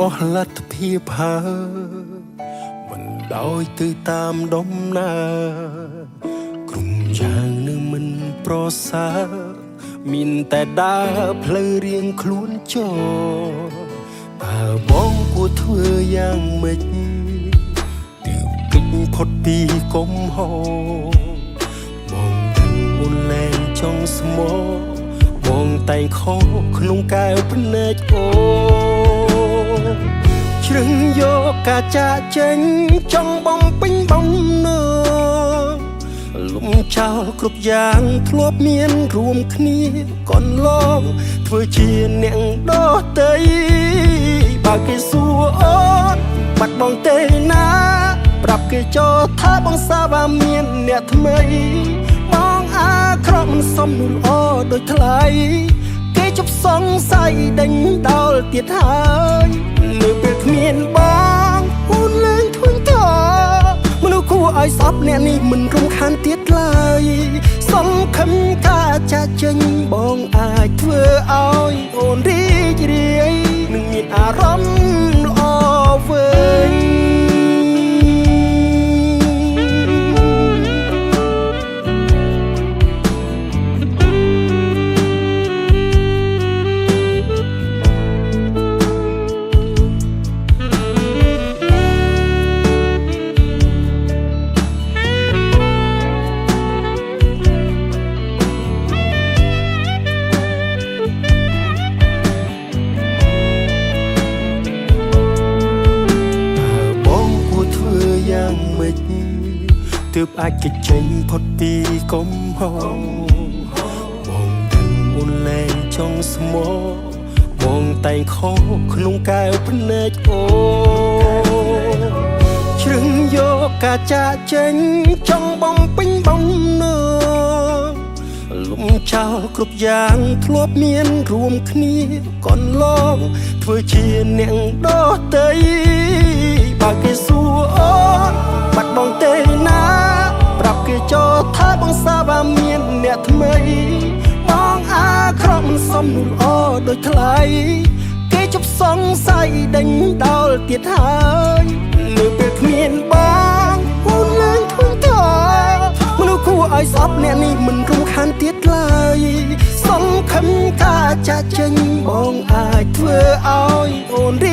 អស់លទ្ធភាពហើយមិនដោយទៅតាមដំណើរក្រុមយ៉ាងនឹងមិនប្រសើរមានតែដើរផ្លូវរៀងខ្លួនចូលតើបងគួរធ្វើយ៉ាងម៉េចទើបគេចផុតពីកំហុសបងដឹងមុនលែងចង់ស្មោបងតែងខុសក្នុងកែវភ្នែកអូនជ្រឹងយកការចាកចេញចង់បំពេញបំណងលំចោលគ្រប់យ៉ាងធ្លាប់មានរួមគ្នាកន្លងធ្វើជាអ្នកដទៃបើគេសួរអូនបាត់បងទេណាប្រាប់គេចោលថាបងសាវ៉ាមានអ្នកថ្មីបងអាក្រក់មិនសមនោះល្អដូចថ្លៃគេជប់សង្ស័យដេញដោលទៀតហើយនៅពេលគ្មានបងអូនលែងធុញថប់មនុស្សគួរឲ្យស្អប់អ្នកនេះមិនរំខានទៀតឡើយសង្ឃឹមថាចាក់ចេញបងអាចធ្វើឲ្យអូនរីករាយនឹងមានអារម្មណ៍ល្អវិញ តើបងគួរធ្វើយ៉ាងម៉េចទើបអាចគេចចេញផុតពីកំហុសបងដឹងមុនលែងចង់ស្មោបងតែងខុសក្នុងកែវភ្នែកអូនជ្រឹងយកការចាកចេញចង់បំពេញបំណងលំចោលគ្រប់យ៉ាងធ្លាប់មានរួមគ្នាកន្លងធ្វើជាអ្នកដទៃបើគេសួរអូនបាត់បងទេណាប្រាប់គេចោលថាបងសាវ៉ាមានអ្នកថ្មីបងអាក្រក់មិនសមនោះល្អដូចថ្លៃគេជប់សង្ស័យដេញដោលទៀតហើយនៅពេលគ្មានបងអូនលែងធុញថប់មនុស្សគួរឲ្យស្អប់អ្នកនេះមិនរំខានទៀតឡើយសង្ឃឹមថាចាក់ចេញបងអាចធ្វើឲ្យអូនរី